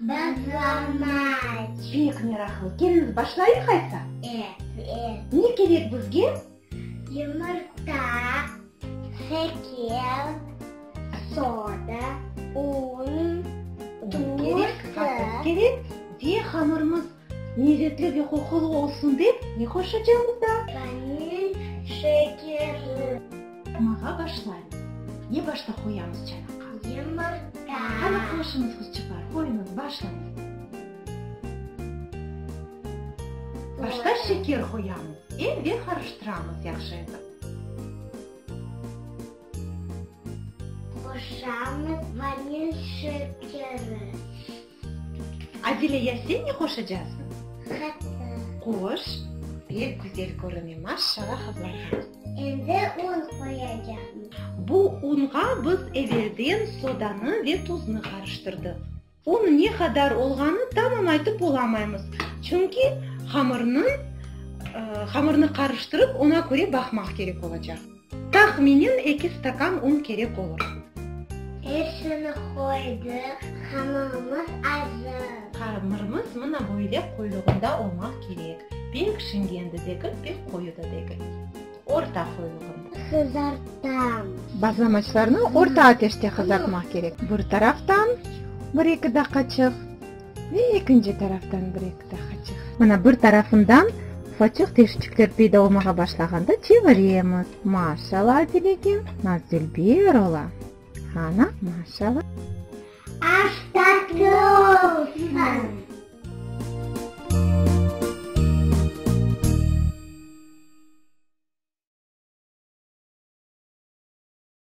Bazlamaç. Pek meraqlı. Keliñiz, başlayıq aysa? Evet. Ne kerek bizge? Yımırta, şeker, soda, un, Un kerek, qatıq kerek ve hamırımız lezetli ve qoqulı olsun dep ne qoşacağımız da? Vanil şekeri. Yapmağa başlaymız. Ne başta qoyamız çanaqqa? Yımırta. Qani qoşuñız, qızçıqlar, qoyuñız, başlañız. Başta şeker qoyamız, e, ve qarıştıramız yahşı etip. Qoşamız vanil şekeri. Adile, ya sen ne qoşacasıñ? Qatıq. Qoş. Pek güzel körüne, maşşala qızlarğa. Endi un qoyacaqmız. Bu unğa biz evelden sodanı ve tuznı qarıştırdıq. Un ne qadar olğanı tamam aytıp olamaymız, çünki hamırnıñ hamırnı qarıştırıp, oña köre baqmaq kerek olacaq. Tahminen eki stakan un kerek olur. Episini qoydıq, hamırımız azır. Hamırımız mına böyle qoyluğında olmaq kerek, pek şingen de degil, pek qoyu da degil. Orta qoyluğında. Qızartamız. Bazlamaçlarnı orta ateşte qızartmaq kerek. Bir taraftan bir-eki daqqaçıq ve ekinci taraftan bir-eki daqqaçıq. Mına bir tarafından ufaçıq teşiçikler peyda olmağa başlağanda çeviremiz. Maşallah, Adilege, nasıl dülber ola. Ana, maşallah. Aş tatlı olsun!